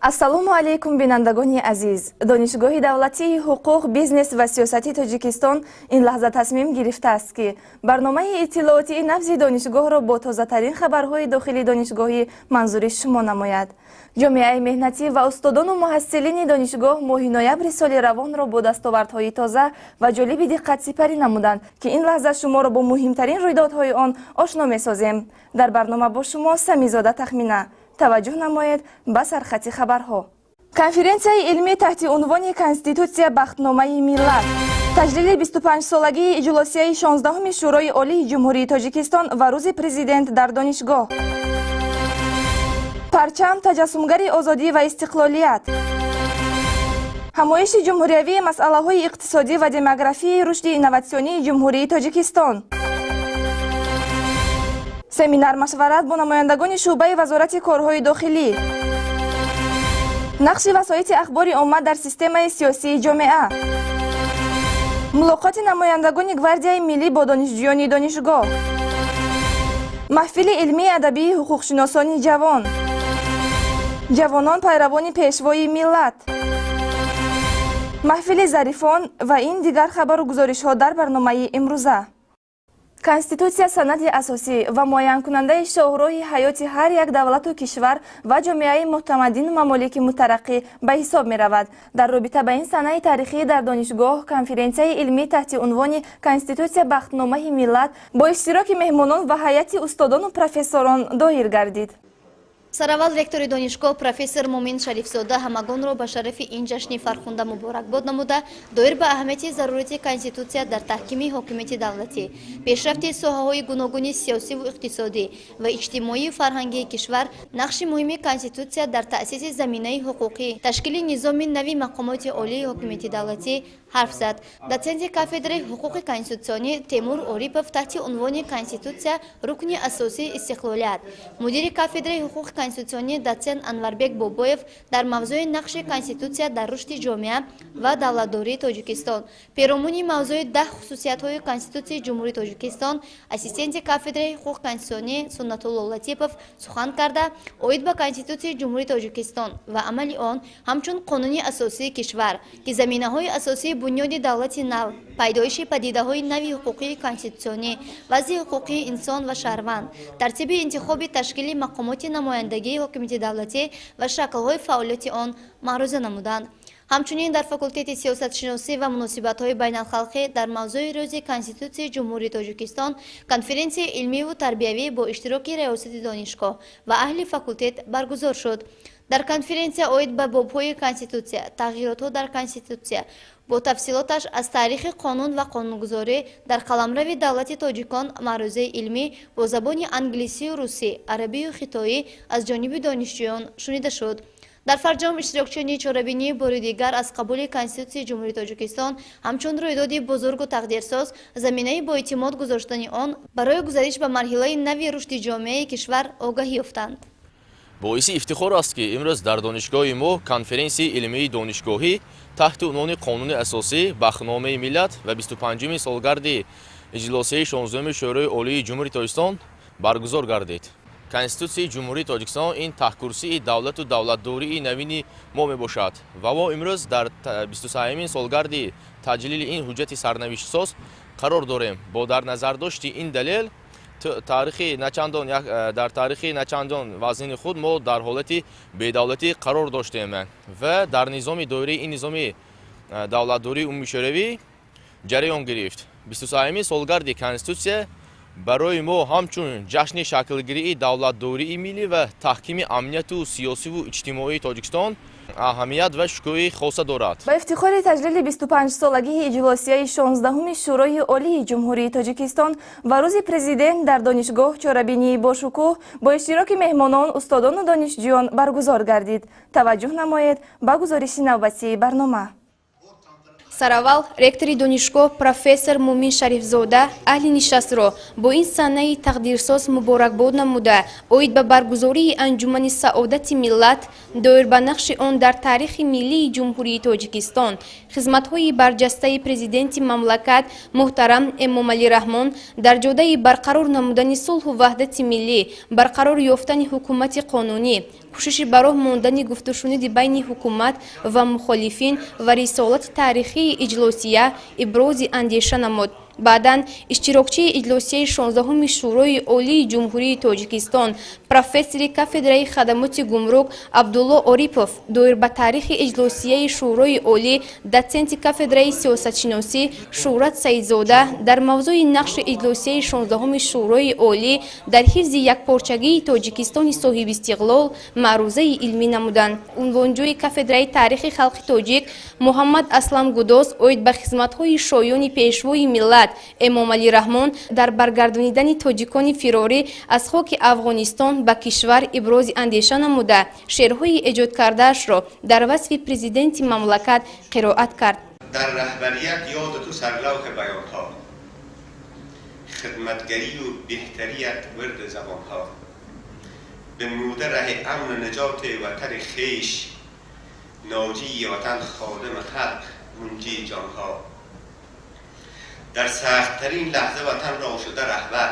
Ассалому алайкум, бинандагони азиз! Донишгоҳи давлатии ҳуқуқ, бизнес ва сиёсати Тоҷикистон ин лаҳза тасмим гирифтааст, ки барномаи иттилоотии «Набзи донишгоҳро» бо тозатарин хабарҳои дохили донишгоҳӣ манзури шумо намояд. Ҷомеаи меҳнатӣ ва устодону муҳассилини донишгоҳ моҳи ноябри соли равонро бо дастовардҳои тоза ва ҷолиби диққат сипарӣ намуданд, ки ин лаҳза шуморо бо муҳимтарин рӯйдодҳои он ошно месозем. Дар барнома бо шумо Самизода Тахмина. Таваҷҷӯҳ намоед ба сархати хабарҳо. Конференсияи илмӣ таҳти унвони «Конститутсия – бахтномаи миллат», таҷлили 25-солагии иҷлосияи 16-уми Шӯрои Олии Ҷумҳурии Тоҷикистон ва Рӯзи Президент дар донишгоҳ, парчам – таҷассумгари озодӣ ва истиқлолият, ҳамоиши ҷумҳуриявии масъалаҳои иқтисодӣ ва демографии рушди инноватсионии Ҷумҳурии Тоҷикистон, семинар машварат бо намояндагони шӯъбаи Вазорати корҳои дохилӣ, нақши васоити ахбори омма дар системаи сиёсии ҷомеа, мулоқоти намояндагони Гвардияи миллӣ бо донишҷӯёни донишгоҳ, маҳфили илмии адабии ҳуқуқшиносони ҷавон, ҷавонон – пайравони пешвои миллат, маҳфили зарифон ва ин дигар хабару гузоришҳо дар барномаи имрӯза. Конститутсия санади асосӣ ва муайянкунандаи шоҳроҳи ҳаёти ҳар як давлату кишвар ва ҷомеаи мутамаддину мамолики мутараққӣ ба ҳисоб меравад. Дар робита ба ин санаи таърихӣ дар донишгоҳ конференсияи илмӣ таҳти унвони «Конститутсия – бахтномаи миллат» бо иштироки меҳмонон ва ҳайати устодону профессорон доир гардид. Сараввал ректори донишгоҳ, профессор Мумин Шарифзода, ҳамагонро ба шарафи ин ҷашни фархунда муборакбод намуда, доир ба аҳамияти зарурати Конститутсия дар таҳкими ҳокимияти давлатӣ, пешрафти соҳаҳои гуногуни сиёсиву иқтисодӣ ва иҷтимоию фарҳангии кишвар, нақши муҳими Конститутсия дар таъсиси заминаи ҳуқуқӣ, ташкили низоми нави мақомоти олии ҳокимияти давлатӣ ҳарф зад. Дотсенти кафедраи ҳуқуқи конститутсионӣ Темур Орипов таҳти унвони «Конститутсия – рукни асосии истиқлолият», мудири кафедраи ҳуқуқи конститутсионӣ, дотсент Анварбек Бобоев дар мавзӯи «Нақши Конститутсия дар рушди ҷомеа ва давлатдории Тоҷикистон», перомуни мавзӯи «10 хусусиятҳои Конститутсияи Ҷумҳурии Тоҷикистон» ассистенти кафедраи ҳуқуқи конститутсионӣ Суннатулло Латипов сухан карда, оид ба Конститутсияи Ҷумҳурии Тоҷикистон ва амали он ҳамчун қонуни асосии кишвар, ки заминаҳои асосии бунёди давлати нав, пайдоиши падидаҳои нави ҳуқуқии конститутсионӣ, вазъи ҳуқуқии инсон ва шаҳрванд, тартиби интихоби ташкили мақомоти намояндагии ҳокимияти давлатӣ ва шаклҳои фаъолияти он маъруза намуданд. Ҳамчунин дар факултети сиёсатшиносӣ ва муносибатҳои байналхалқӣ дар мавзӯи Рӯзи Конститутсияи Ҷумҳурии Тоҷикистон конференсияи илмиву тарбиявӣ бо иштироки раёсати донишгоҳ ва аҳли факултет баргузор шуд. Дар конференсия оид ба бобҳои Конститутсия, тағйиротҳо дар Конститутсия бо тафсилоташ, аз таърихи қонун ва қонунгузорӣ дар қаламрави давлати тоҷикон маърузаи илмӣ бо забони англисию русӣ, арабию хитоӣ аз ҷониби донишҷӯён шунида шуд. Дар фарҷом иштирокчиёни чорабинӣ бори дигар аз қабули Конститутсияи Ҷумҳурии Тоҷикистон ҳамчун рӯйдоди бузургу тақдирсоз, заминаи боэътимод гузоштани он барои гузариш ба марҳилаи нави рушди ҷомеаи кишвар огаҳӣ ёфтанд. Боиси ифтихор аст, ки имрӯз дар донишгоҳи мо конференсияи илмии донишгоҳӣ таҳти унвони «Қонуни асосӣ – бахтномаи миллат» ва 25-уми солгарди иҷлосияи 16-уми Шӯрои Олии Ҷумҳурии Тоҷикистон баргузор гардид. Конститутсияи Ҷумҳурии Тоҷикистон ин таҳкурсии давлату давлатдории навини мо мебошад ва мо имрӯз дар 23-юмин солгарди таҷлили ин ҳуҷҷати сарнавиштсоз қарор дорем. Бо дар назардошти ин далел таърихи начандон дар таърихи начандон вазнини худ мо дар ҳолати бедавлатӣ қарор доштем ва дар низоми доираи ин низоми давлатдории умумишӯравӣ ҷараён гирифт. 23-юмин солгарди Конститутсия барои мо ҳамчун ҷашни шаклгирии давлатдории миллӣ ва таҳкими амнияту сиёсиву иҷтимоии Тоҷикистон аҳамият ва шукӯҳи хоса дорад. Ба ифтихори таҷлили 25-солагии иҷлосияи 16-уми Шӯрои Олии Ҷумҳурии Тоҷикистон ва Рӯзи Президент дар донишгоҳ чорабинии бошукӯҳ бо иштироки меҳмонон, устодону донишҷӯён баргузор гардид. Таваҷҷӯҳ намоед ба гузориши навбатии барнома. Сараввал ректори донишгоҳ, профессор Мумин Шарифзода, аҳли нишастро бо ин санаи тақдирсоз муборакбод намуда, оид ба баргузории Анҷумани саодати миллат, доир ба нақши он дар таърихи миллии Ҷумҳурии Тоҷикистон, хизматҳои барҷастаи Президенти мамлакат муҳтарам Эмомалӣ Раҳмон дар ҷодаи барқарор намудани сулҳу ваҳдати миллӣ, барқарор ёфтани ҳукумати қонунӣ, кӯшиши ба роҳ мондани гуфтушуниди байни ҳукумат ва мухолифин ва рисолати таърихии иҷлосия ибрози андеша намуд. Баъдан иштирокчии иҷлосияи 16-уми Шӯрои Олии Ҷумҳурии Тоҷикистон, профессори кафедраи хадамоти гумрук Абдулло Орипов доир ба таърихи иҷлосияи Шӯрои Олӣ, дотсенти кафедраи сиёсатшиносӣ Шӯҳрат Саидзода дар мавзӯи нақши иҷлосияи 16-уми Шӯрои Олӣ дар ҳифзи якпорчагии Тоҷикистони соҳибистиқлол маърузаи илмӣ намуданд. Унвонҷӯи кафедраи таърихи халқи тоҷик Муҳаммад Аслам Гудоз оид ба хизматҳои шоёни пешвои миллат Эмомалӣ Раҳмон дар баргардонидани тоҷикони фирорӣ аз хоки Афғонистон ба кишвар ибрози андеша намуда, шеърҳои эҷодкардаашро дар васфи президенти мамлакат қироат кард. Дар раҳбарият ёди ту сарлавҳи баёнҳо, хидматгарию беҳтарият вирди забонҳо, бинмуда раҳи амну наҷоти ватани хеш, ноҷии ватан ходими халқ мунҷии ҷонҳо. Дар сахттарин лаҳза ватанро шуда раҳбар.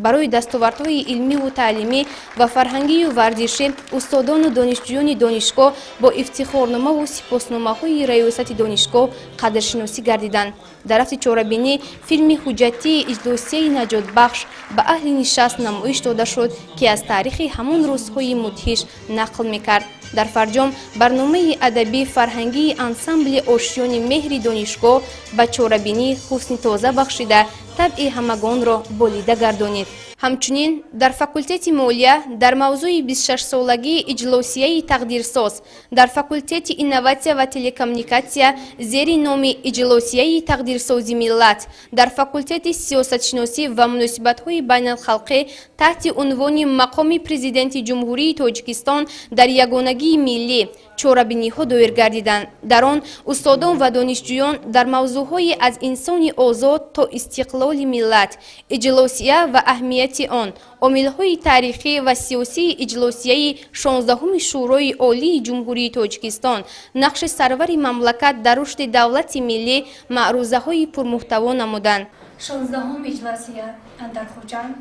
Барои дастовардҳои илмиву таълимӣ ва фарҳангию варзишӣ устодону донишҷӯёни донишгоҳ бо ифтихорномаву сипосномаҳои раёсати донишгоҳ қадршиносӣ гардиданд. Дар рафти чорабинӣ филми ҳуҷҷатии иҷлосияи наҷотбахш ба аҳли нишаст намоиш дода шуд, ки аз таърихи ҳамон рӯзҳои мудҳиш нақл мекард. Дар фарҷом барномаи адабӣ фарҳангии ансамбли Ошиёни меҳри донишгоҳ ба чорабинӣ ҳусни тоза бахшида, табъи ҳамагонро болида гардонид. Ҳамчунин дар факултети молия дар мавзӯи 26-солагии иҷлосияи тақдирсоз, дар факултети инноватсия ва телекоммуникатсия зери номи иҷлосияи тақдирсози миллат, дар факултети сиёсатшиносӣ ва муносибатҳои байналхалқӣ таҳти унвони мақоми президенти Ҷумҳурии Тоҷикистон дар ягонагии миллӣ чорабиниҳо доир гардиданд. Дар он устодон ва донишҷӯён дар мавзӯъҳои аз инсони озод то истиқлоли миллат, иҷлосия ва аҳамияти он, омилҳои таърихӣ ва сиёсии иҷлосияи 16-уми Шӯрои Олии Ҷумҳурии Тоҷикистон, нақши сарвари мамлакат дар рушди давлати миллӣ маърузаҳои пурмуҳтаво намуданд. 16-ум иҷлосия андар Хуҷанд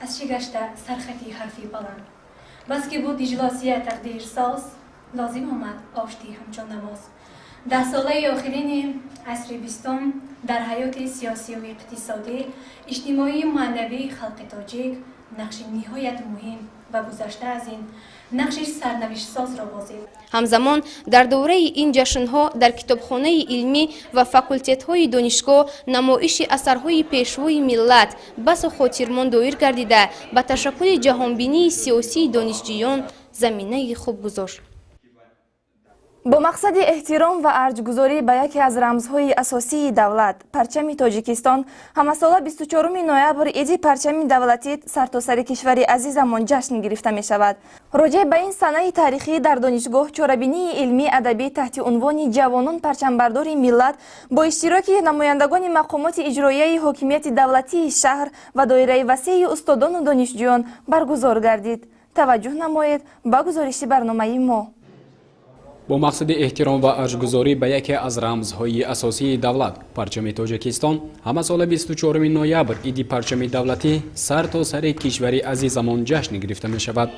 аз чӣ гашта сархати ҳарфи баланд. Баски буд иҷлосия тақдирсоз, лозим омад оштӣ ҳамчун намоз. Даҳсолаи охирини асри бистум дар ҳаёти сиёсию иқтисодӣ, иҷтимоию маънавии халқи тоҷик нақши ниҳоят муҳим ва гузашта аз ин нақши сарнавиштсозро бозид. Ҳамзамон дар давраи ин ҷашнҳо дар китобхонаи илмӣ ва факултетҳои донишгоҳ намоиши асарҳои пешвои миллат басу хотирмон доир гардида, ба ташаккули ҷаҳонбинии сиёсии донишҷӯён заминаи хуб гузошт. Бо мақсади эҳтиром ва арҷгузорӣ ба яке аз рамзҳои асосии давлат, парчами Тоҷикистон, ҳамасола 24 ноябр иди парчами давлатӣ сартосари кишвари азизамон ҷашн гирифта мешавад. Роҷеъ ба ин санаи таърихӣ дар донишгоҳ чорабинии илмӣ адабӣ таҳти унвони «Ҷавонон парчамбардори миллат» бо иштироки намояндагони мақомоти иҷроияи ҳокимияти давлатии шаҳр ва доираи васеи устодону донишҷӯён баргузор гардид. Таваҷҷӯҳ намоед ба гузориши барномаи мо. Бо мақсади эҳтиром ва арҷгузорӣ ба яке аз рамзҳои асосии давлат, парчами Тоҷикистон, ҳамасола 24 ноябр иди парчами давлатӣ сар то сари кишвари азизамон ҷашн гирифта мешавад.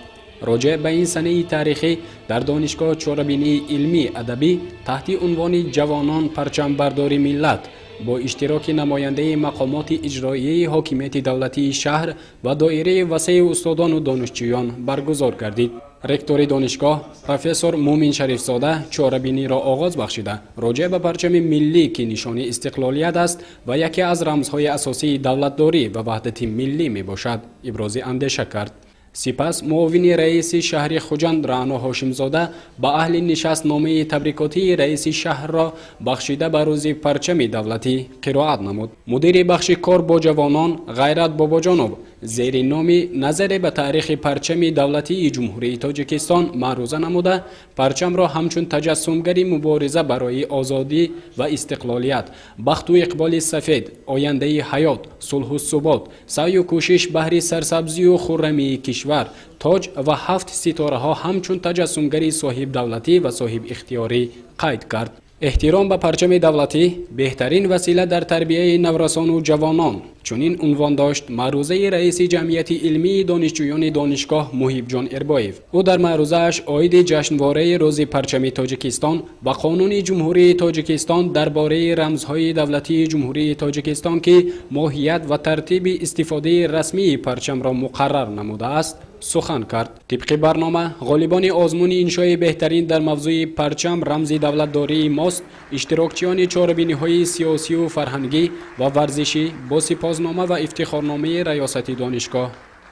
Роҷеъ ба ин санаи таърихӣ дар донишгоҳ чорабинии илмӣ адабӣ таҳти унвони «Ҷавонон парчамбардори миллат» бо иштироки намояндаи мақомоти иҷроияи ҳокимияти давлатии шаҳр ва доираи васеи устодону донишҷӯён баргузор гардид. Ректори донишгоҳ профессор Мумин Шарифзода чорабиниро оғоз бахшида, роҷеъ ба парчами миллӣ, ки нишони истиқлолият аст ва яке аз рамзҳои асосии давлатдорӣ ва ваҳдати миллӣ мебошад, ибрози андеша кард. Сипас муовини раиси шаҳри Хуҷанд Раъно Ҳошимзода ба аҳли нишаст номаи табрикотии раиси шаҳрро бахшида ба рӯзи парчами давлатӣ қироат намуд. Мудири бахши кор бо ҷавонон Ғайрат Бобоҷонов зери номи «Назаре ба таърихи парчами давлатии Ҷумҳурии Тоҷикистон» маъруза намуда, парчамро ҳамчун таҷассумгари мубориза барои озодӣ ва истиқлолият, бахту иқболи сафед, ояндаи ҳаёт, сулҳу субот, саъю кӯшиш баҳри сарсабзию хуррамии кишвар, тоҷ ва ҳафт ситораҳо ҳамчун таҷассумгари соҳибдавлатӣ ва соҳибихтиёрӣ қайд кард. Эҳтиром ба парчами давлатӣ беҳтарин васила дар тарбияи наврасону ҷавонон, чунин унвон дошт маърузаи раиси ҷамъияти илмии донишҷӯёни донишгоҳ Муҳибҷон Ирбоев. Ӯ дар маърузааш оиди ҷашнвораи Рӯзи парчами Тоҷикистон ва Қонуни Ҷумҳурии Тоҷикистон дар бораи рамзҳои давлатии Ҷумҳурии Тоҷикистон, ки моҳият ва тартиби истифодаи расмии парчамро муқаррар намудааст, сухан кард. Тибқи барнома, ғолибони озмуни иншои беҳтарин дар мавзӯи «Парчам рамзи давлатдории мост», иштирокчиёни чорабиниҳои сиёсию фарҳангӣ ва варзишӣ бо сипоснома ва ифтихорномаи раёсати донишгоҳ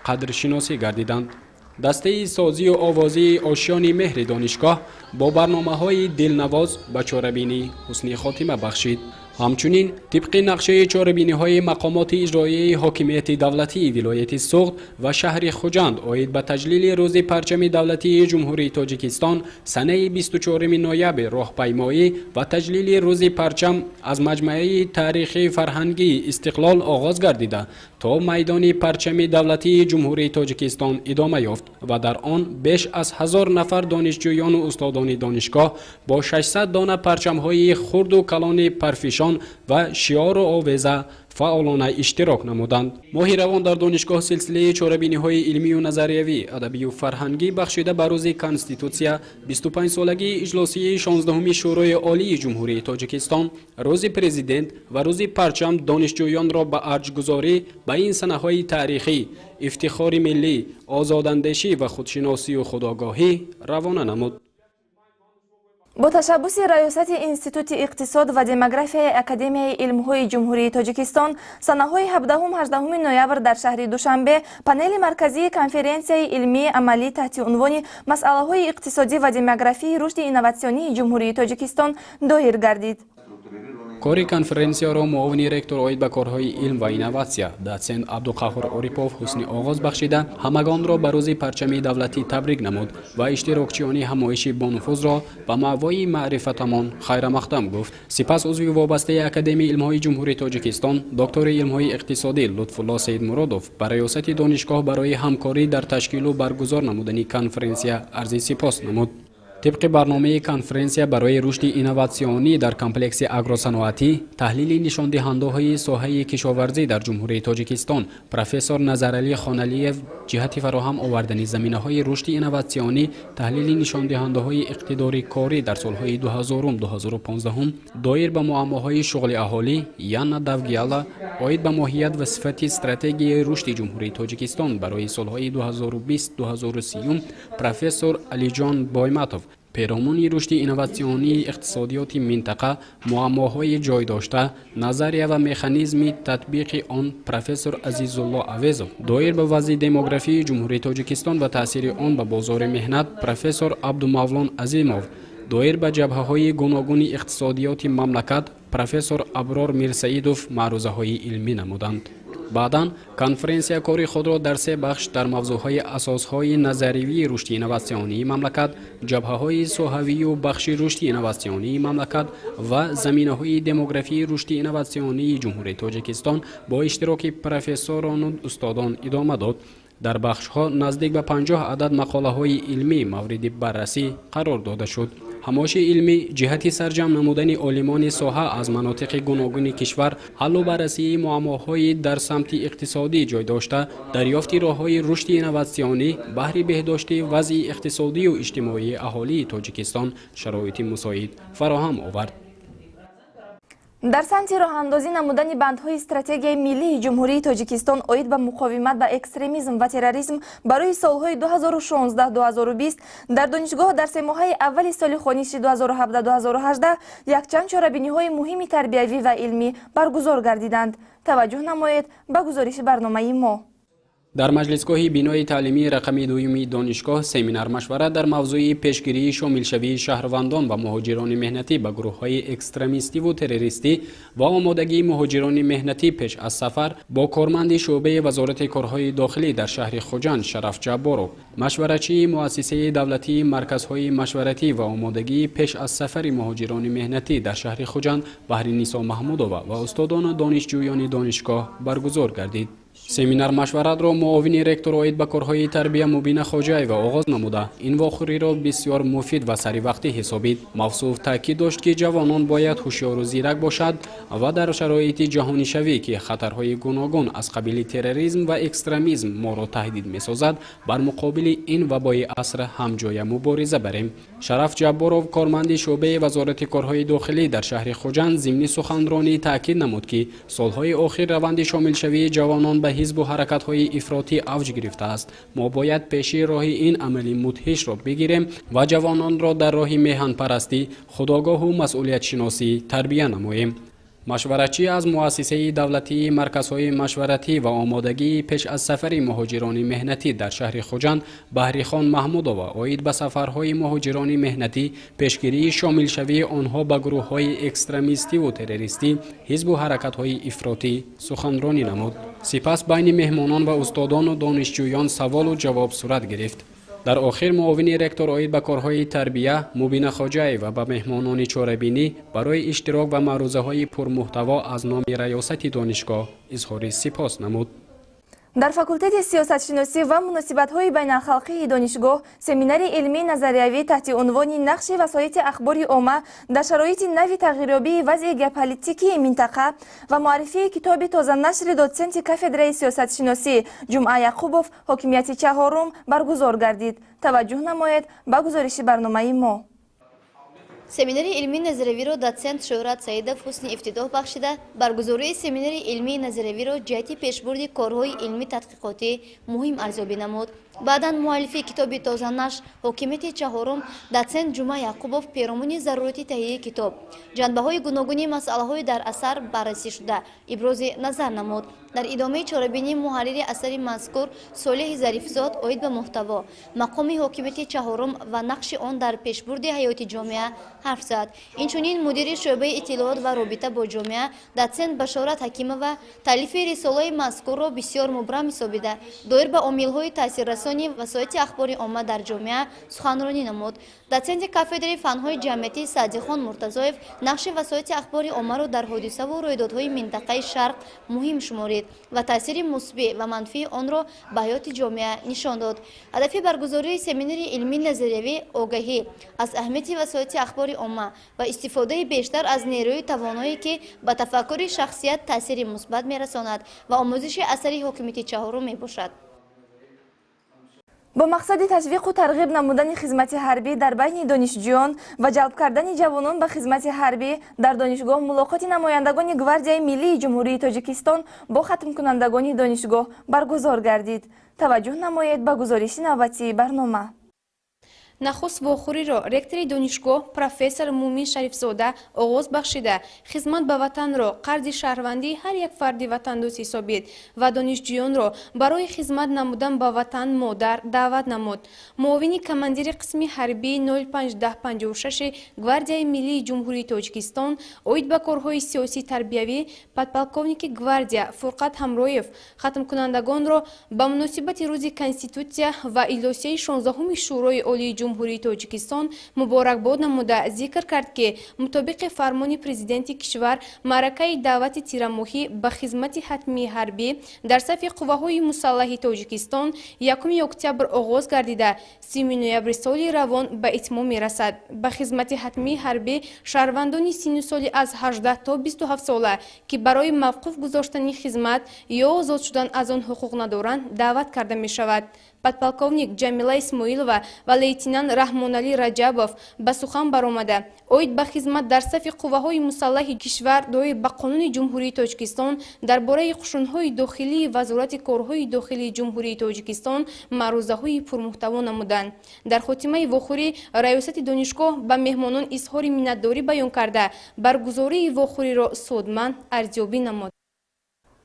қадршиносӣ гардиданд. Дастаи созию овозии «Ошёни меҳри» донишгоҳ бо барномаҳои дилнавоз ба чорабинӣ ҳусни хотима бахшид. Ҳамчунин, тибқи нақшаи чорабиниҳои мақомоти иҷроияи ҳокимияти давлатии вилояти Суғд ва шаҳри Хуҷанд оид ба таҷлили Рӯзи парчами давлатии Ҷумҳурии Тоҷикистон, санаи 24 ноябр роҳпаймоӣ ва таҷлили Рӯзи парчам аз маҷмӯаи таърихи фарҳангии Истиқлол оғоз гардида, то майдони парчами давлатии Ҷумҳурии Тоҷикистон идома ёфт ва дар он беш аз 1000 нафар донишҷӯёну устодони донишгоҳ бо 600 дона парчамҳои хурду калони парфишон ва шиору овеза фаъолона иштирок намуданд. Моҳи равон дар донишгоҳ силсилаи чорабиниҳои илмию назариявӣ, адабию фарҳангӣ бахшида ба Рӯзи Конститутсия, 25-солагии иҷлосияи 16-уми Шӯрои Олии Ҷумҳурии Тоҷикистон, Рӯзи Президент ва Рӯзи парчам донишҷӯёнро ба арҷгузорӣ ба ин санаҳои таърихӣ, ифтихори миллӣ, озодандешӣ ва худшиносию худогоҳӣ равона намуд. Бо ташаббуси раёсати Институти иқтисод ва демографияи Академияи илмҳои Ҷумҳурии Тоҷикистон санаҳои 17-18 ноябр дар шаҳри Душанбе панели марказии конференсияи илмии амалӣ таҳти унвони «Масъалаҳои иқтисодӣ ва демографии рушди инноватсионии Ҷумҳурии Тоҷикистон» доир гардид. Кори конференсияро муовини ректор оид ба корҳои илм ва инноватсия, дотсент Абдуқаҳҳор Орипов ҳусни оғоз бахшида, ҳамагонро ба Рӯзи парчами давлатӣ табрик намуд ва иштирокчиёни ҳамоиши бонуфузро ба маъвои маърифатамон хайрамақдам гуфт. Сипас узви вобастаи Академияи илмҳои Ҷумҳурии Тоҷикистон, доктори илмҳои иқтисодӣ Лутфулло Саидмуродов ба раёсати донишгоҳ барои ҳамкорӣ дар ташкилу баргузор намудани конференсия арзи сипос намуд. Тибқи барномаи конференсия, барои рушди инноватсионӣ дар комплекси агросаноатӣ таҳлили нишондиҳандаҳои соҳаи кишоварзӣ дар Ҷумҳурии Тоҷикистон профессор Назаралӣ Хоналиев, ҷиҳати фароҳам овардани заминаҳои рушди инноватсионӣ таҳлили нишондиҳандаҳои иқтидори корӣ дар солҳои 2000-2015, доир ба муаммоҳои шуғли аҳолӣ Яна Давгиала, оид ба моҳият ва сифати стратегияи рушди Ҷумҳурии Тоҷикистон барои солҳои 2020-2030 профессор Алиҷон Бойматов, перомуни рушди инноватсионии иқтисодиёти минтақа муаммоҳои ҷой дошта, назария ва механизми татбиқи он профессор Азизулло Авезов, доир ба вазъи демографии Ҷумҳурии Тоҷикистон ва таъсири он ба бозори меҳнат профессор Абдумавлон Азимов, доир ба ҷабҳаҳои гуногуни иқтисодиёти мамлакат профессор Аброр Мирсаидов маърузаҳои илмӣ намуданд. Баъдан конференсия кори худро дар се бахш дар мавзӯъҳои асосҳои назаривии рушди инноватсионии мамлакат, ҷабҳаҳои соҳавию бахши рушди инноватсионии мамлакат ва заминаҳои демографии рушди инноватсионии Ҷумҳурии Тоҷикистон бо иштироки профессорону устодон идома дод. Дар бахшҳо наздик ба 50 адад мақолаҳои илмӣ мавриди баррасӣ қарор дода шуд. Ҳамоиши илмӣ ҷиҳати сарҷамъ намудани олимони соҳа аз манотиқи гуногуни кишвар, ҳаллу баррасии муаммоҳои дар самти иқтисодӣ ҷой дошта, дарёфти роҳҳои рушди инноватсионӣ баҳри беҳдошти вазъи иқтисодию иҷтимоии аҳолии Тоҷикистон шароити мусоид фароҳам овард. Дар самти роҳандозӣ намудани бандҳои стратегияи миллии Ҷумҳурии Тоҷикистон оид ба муқовимат ба экстремизм ва терроризм барои солҳои 2016-2020 дар донишгоҳ дар семоҳаи аввали соли хониши 2017-2018 якчанд чорабиниҳои муҳими тарбиявӣ ва илмӣ баргузор гардиданд. Таваҷҷӯҳ намоед ба гузориши барномаи мо. Дар маҷлисгоҳи бинои таълимии рақами дуюми донишгоҳ семинар-машварат дар мавзӯи пешгирии шомилшавии шаҳрвандон ва муҳоҷирони меҳнатӣ ба гурӯҳҳои экстремистиву террористӣ ва омодагии муҳоҷирони меҳнатӣ пеш аз сафар бо корманди шӯъбаи Вазорати корҳои дохилӣ дар шаҳри Хуҷанд Шараф Ҷабборов, машваратчии муассисаи давлатии марказҳои машваратӣ ва омодагии пеш аз сафари муҳоҷирони меҳнатӣ дар шаҳри Хуҷанд Баҳринисо Маҳмудова ва устодону донишҷӯёни донишгоҳ баргузор гардид. Семинар машваратро муовини ректор оид ба корҳои тарбия Мубина Хоҷаева оғоз намуда, ин вохӯриро бисёр муфид ва саривақтӣ ҳисобид. Мавсуф таъкид дошт, ки ҷавонон бояд ҳушёру зирак бошад ва дар шароити ҷаҳонишавӣ, ки хатарҳои гуногун аз қабили терроризм ва экстремизм моро таҳдид месозад, бар муқобили ин вабои аср ҳамҷоя мубориза барем. Шараф Ҷабборов, корманди шӯъбаи Вазорати корҳои дохилӣ дар шаҳри Хуҷанд, зимни суханронӣ таъкид намуд, ки солҳои охир раванди шомилшавии ҷавонон ба ҳизбу ҳаракатҳои ифротӣ авҷ гирифтааст. Мо бояд пеши роҳи ин амали мудҳишро бигирем ва ҷавононро дар роҳи меҳанпарастӣ, худогоҳу масъулиятшиносӣ тарбия намоем. Машваратчӣ аз муассисаи давлатии марказҳои машваратӣ ва омодагии пеш аз сафари муҳоҷирони меҳнатӣ дар шаҳри Хуҷанд Баҳрихон Маҳмудова оид ба сафарҳои муҳоҷирони меҳнатӣ, пешгирии шомилшавии онҳо ба гурӯҳҳои экстремистиву террористӣ, ҳизбу ҳаракатҳои ифротӣ суханронӣ намуд. Сипас байни меҳмонон ва устодону донишҷӯён саволу ҷавоб сурат гирифт. Дар охир муовини ректор оид ба корҳои тарбия Мубина Хоҷаева ба меҳмонони чорабинӣ барои иштирок ва маърузаҳои пурмуҳтаво аз номи раёсати донишгоҳ изҳори сипос намуд. Дар факултети сиёсатшиносӣ ва муносибатҳои байналхалқии донишгоҳ семинари илмии назариявӣ таҳти унвони «Нақши васоити ахбори омма дар шароити нави тағйирёбии вазъи геополитикии минтақа» ва муаррифии китоби тозанашри дотсенти кафедраи сиёсатшиносӣ Ҷумъа Яқубов «Ҳокимияти чаҳорум» баргузор гардид. Таваҷҷӯҳ намоед ба гузориши барномаи мо. Семинари илмии назариявиро дотсент Шӯҳрат Саидов ҳусни ифтитоҳ бахшида, баргузории семинари илмии назариявиро ҷиҳати пешбурди корҳои илмӣ тадқиқотӣ муҳим арзёбӣ намуд. Баъдан муаллифи китоби тозанашр «Ҳокимияти чаҳорум» дотсент Ҷумъа Яқубов перомуни зарурати таҳияи китоб, ҷанбаҳои гуногуни масъалаҳои дар асар баррасӣ шуда ибрози назар намуд. Дар идомаи чорабинӣ муҳаррири асари мазкур Солеҳи Зарифзод оид ба муҳтаво, мақоми ҳокимияти чаҳорум ва нақши он дар пешбурди ҳаёти ҷомеа ҳарф зад. Инчунин мудири шӯъбаи иттилоот ва робита бо ҷомеа дотсент Башорат Ҳакимова таълифи рисолаи мазкурро бисёр мубрам ҳисобида, доир ба омилҳои таъсиррасони васоити ахбори омма дар ҷомеа суханронӣ намуд. Дотсенти кафедраи фанҳои ҷамъиятӣ Саъдихон Муртазоев нақши васоити ахбори оммаро дар ҳодисаву рӯйдодҳои минтақаи Шарқ муҳим шуморид ва таъсири мусбӣ ва манфии онро ба ҳаёти ҷомеа нишон дод. Ҳадафи баргузории семинари илмии назариявӣ огаҳӣ аз аҳамияти васоити ахбори омма ва истифодаи бештар аз нерӯи тавоное, ки ба тафаккури шахсият таъсири мусбат мерасонад, ва омӯзиши асари ҳокимияти чаҳорум мебошад. Бо мақсади ташвиқу тарғиб намудани хизмати ҳарбӣ дар байни донишҷӯён ва ҷалб кардани ҷавонон ба хизмати ҳарбӣ дар донишгоҳ мулоқоти намояндагони Гвардияи миллии Ҷумҳурии Тоҷикистон бо хатмкунандагони донишгоҳ баргузор гардид. Таваҷҷӯҳ намоед ба гузориши навбатии барнома. Нахуст вохӯриро ректори донишгоҳ профессор Мумин Шарифзода оғоз бахшида, хизмат ба ватанро қарзи шаҳрвандии ҳар як фарди ватандӯст ҳисобид ва донишҷӯёнро барои хизмат намудан ба ватан модар даъват намуд. Муовини командири қисми ҳарбии 051056 Гвардияи миллии Ҷумҳурии Тоҷикистон оид ба корҳои сиёсӣ тарбиявӣ подполковники гвардия Фурқат Ҳамроев хатмкунандагонро ба муносибати Рӯзи Конститутсия ва иҷлосияи 16-уми Шӯрои Олии Ҷумҳурии Тоҷикистон муборакбод намуда, зикр кард, ки мутобиқи фармони президенти кишвар маъракаи даъвати тирамоҳӣ ба хизмати ҳатмии ҳарбӣ дар сафи қувваҳои мусаллаҳи Тоҷикистон 1 октябр оғоз гардида, 30 ноябри соли равон ба итмом мерасад. Ба хизмати ҳатмии ҳарбӣ шаҳрвандони синну соли аз 18 то 27 сола, ки барои мавқуф гузоштани хизмат ё озод шудан аз он ҳуқуқ надоранд, даъват карда мешавад. Подполковник Ҷамила Исмоилова ва лейтенант Раҳмоналӣ Раҷабов ба сухан баромада, оид ба хизмат дар сафи қувваҳои мусаллаҳи кишвар доир ба Қонуни Ҷумҳурии Тоҷикистон дар бораи қушунҳои дохилии Вазорати корҳои дохилии Ҷумҳурии Тоҷикистон маърузаҳои пурмуҳтаво намуданд. Дар хотимаи вохӯрӣ раёсати донишгоҳ ба меҳмонон изҳори миннатдорӣ баён карда, баргузории вохӯриро судманд арзёбӣ намуд.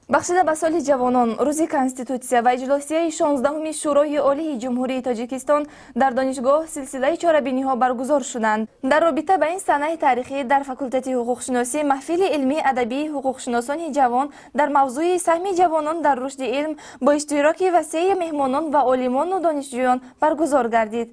Бахшида ба соли ҷавонон, Рӯзи Конститутсия ва иҷлосияи 16-уми Шӯрои Олии Ҷумҳурии Тоҷикистон дар донишгоҳ силсилаи чорабиниҳо баргузор шуданд. Дар робита ба ин санаи таърихӣ дар факултети ҳуқуқшиносӣ маҳфили илмии адабии ҳуқуқшиносони ҷавон дар мавзӯи «Саҳми ҷавонон дар рушди илм» бо иштироки васеи меҳмонон ва олимону донишҷӯён баргузор гардид.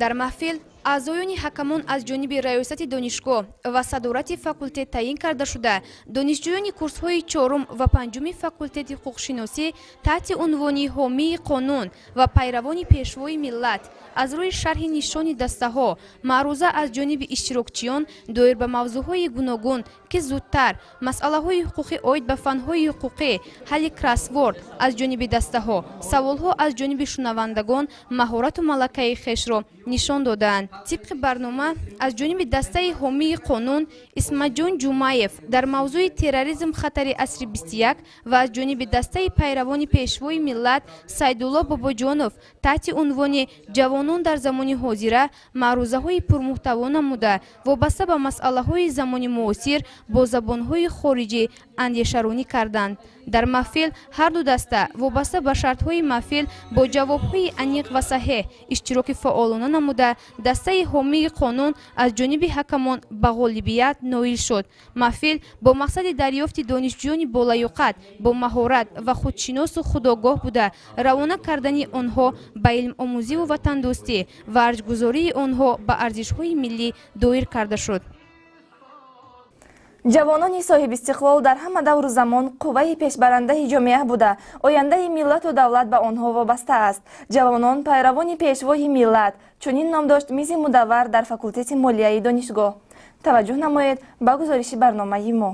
Дар маҳфил Аъзоёни ҳакамон аз ҷониби раёсати донишгоҳ ва садорати факултет таъин карда шуда, донишҷӯёни курсҳои чорум ва панҷуми факултети ҳуқуқшиносӣ таҳти унвони ҳомии қонун ва пайравони пешвои миллат аз рӯи шарҳи нишони дастаҳо маъруза аз ҷониби иштирокчиён доир ба мавзӯъҳои гуногун, ки зудтар масъалаҳои ҳуқуқӣ оид ба фанҳои ҳуқуқӣ, ҳалли кроссворд аз ҷониби дастаҳо, саволҳо аз ҷониби шунавандагон маҳорату малакаи хешро нишон додаанд. Тибқи барнома аз ҷониби дастаи ҳомии қонун Исматҷон Ҷумаев дар мавзӯи терроризм хатари асри 21 ва аз ҷониби дастаи пайравони пешвои миллат Сайдулло Бобоҷонов таҳти унвони ҷавонон дар замони ҳозира маърузаҳои пурмуҳтаво намуда, вобаста ба масъалаҳои замони муосир бо забонҳои хориҷӣ андешаронӣ карданд. Дар маҳфил ҳар ду даста вобаста ба шартҳои маҳфил бо ҷавобҳои аниқ ва саҳеҳ иштироки фаъолона намуда, дастаи ҳомии қонун аз ҷониби ҳакамон ба ғолибият ноил шуд. Маҳфил бо мақсади дарёфти донишҷӯёни болаёқат, бо маҳорат ва худшиносу худогоҳ буда, равона кардани онҳо ба илмомӯзиву ватандӯстӣ ва арҷгузории онҳо ба арзишҳои миллӣ доир карда шуд. Ҷавонони соҳибистиқлол дар ҳама давру замон қувваи пешбарандаи ҷомеа буда, ояндаи миллату давлат ба онҳо вобаста аст. Ҷавонон пайравони пешвои миллат, чунин ном дошт мизи мудаввар дар факултети молияи донишгоҳ. Таваҷҷӯҳ намоед ба гузориши барномаи мо.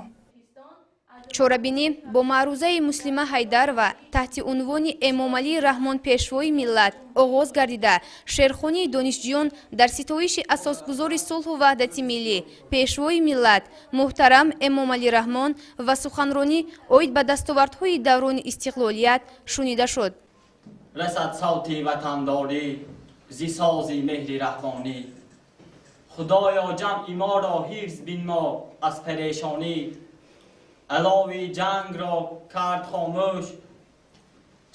Чорабинӣ бо маърузаи Муслима Ҳайдарова таҳти унвони Эмомалӣ Раҳмон пешвои миллат оғоз гардида, шеърхонии донишҷӯён дар ситоиши асосгузори сулҳу ваҳдати миллӣ, пешвои миллат муҳтарам Эмомалӣ Раҳмон ва суханронӣ оид ба дастовардҳои даврони истиқлолият шунида шуд. Расад савти ватандорӣ зи сози меҳри раҳмонӣ, Худоё ҷамъи моро ҳифз бинмо аз парешонӣ. Алови ҷангро кард хомӯш,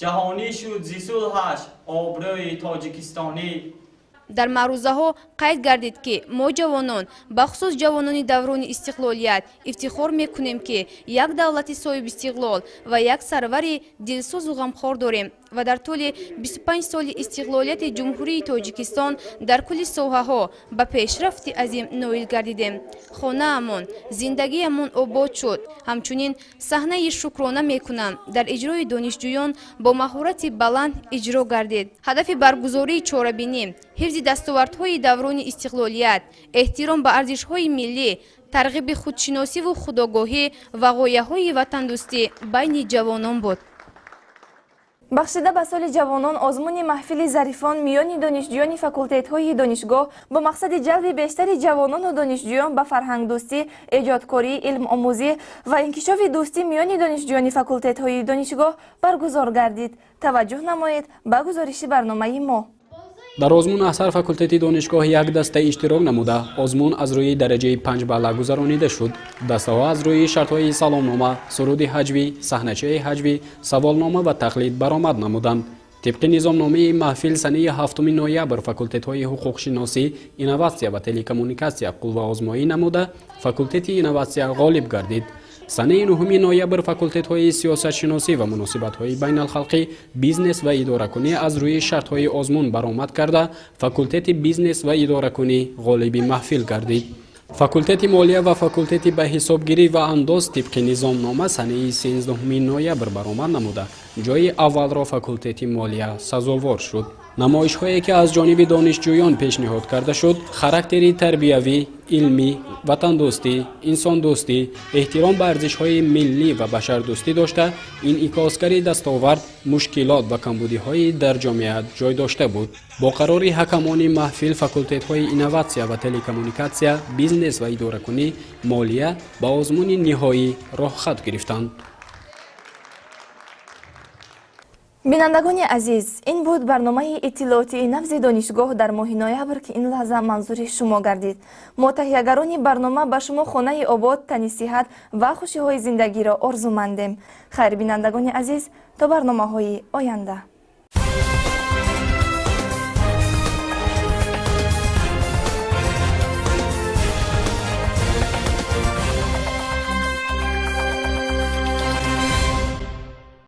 ҷаҳонӣ шуд зи сулҳаш обрӯи тоҷикистонӣ. Дар маърузаҳо қайд гардид, ки мо ҷавонон, бахусус ҷавонони даврони истиқлолият, ифтихор мекунем, ки як давлати соҳибистиқлол ва як сарвари дилсӯзу ғамхор дорем ва дар тӯли 25 соли истиқлолияти Ҷумҳурии Тоҷикистон дар кулли соҳаҳо ба пешрафти азим ноил гардидем. Хонаамон, зиндагиамон обод шуд. Ҳамчунин саҳнаи шукрона мекунам дар иҷрои донишҷӯён бо маҳорати баланд иҷро гардид. Ҳадафи баргузории чорабинӣ ҳифзи дастовардҳои даврони истиқлолият, эҳтиром ба арзишҳои миллӣ, тарғиби худшиносиву худогоҳӣ ва ғояҳои ватандӯстӣ байни ҷавонон буд. Бахшида ба соли ҷавонон озмуни маҳфили зарифон миёни донишҷӯёни факултетҳои донишгоҳ бо мақсади ҷалби бештари ҷавонону донишҷӯён ба фарҳангдӯстӣ, эҷодкорӣ, илмомӯзӣ ва инкишофи дӯстӣ миёни донишҷӯёни факултетҳои донишгоҳ баргузор гардид. Таваҷҷӯҳ намоед ба гузориши барномаи мо. Дар озмун аз ҳар факултети донишгоҳ як даста иштирок намуда, озмун аз рӯи дараҷаи 5 балла гузаронида шуд. Дастаҳо аз рӯи шартҳои саломнома, суруди ҳаҷвӣ, саҳначаи ҳаҷвӣ, саволнома ва тақлид баромад намуданд. Тибқи низомномаи маҳфил санаи 7 ноябр факултетҳои ҳуқуқшиносӣ, инноватсия ва телекоммуникатсия қувваозмоӣ намуда, факултети инноватсия ғолиб гардид. Санаи 9 ноябр факултетҳои сиёсатшиносӣ ва муносибатҳои байналхалқӣ, бизнес ва идоракунӣ аз рӯи шартҳои озмун баромад карда, факултети бизнес ва идоракунӣ ғолиби маҳфил гардид. Факултети молия ва факултети ба ҳисобгирӣ ва андоз тибқи низомнома санаи 13 ноябр баромад намуда, ҷои аввалро факултети молия сазовор шуд. Намоишҳое ки аз ҷониби донишҷӯён пешниҳод карда шуд, характери тарбиявӣ, илмӣ, ватандӯстӣ, инсондӯстӣ, эҳтиром ба арзишҳои миллӣ ва башардӯстӣ дошта, инъикосгари дастовард, мушкилот ва камбудиҳои дар ҷомеа ҷой дошта буд. Бо қарори ҳакамони маҳфил факултетҳои инноватсия ва телекоммуникатсия, бизнес ва идоракунӣ, молия ба озмуни ниҳоӣ роҳхат гирифтанд. Бинандагони азиз, ин буд барномаи иттилоотии набзи донишгоҳ дар моҳи ноябр, ки ин лаҳза манзури шумо гардид. Мо таҳиягарони барнома ба шумо хонаи обод, тани сиҳат ва хушиҳои зиндагиро орзумандем. Хайр, бинандагони азиз, то барномаҳои оянда.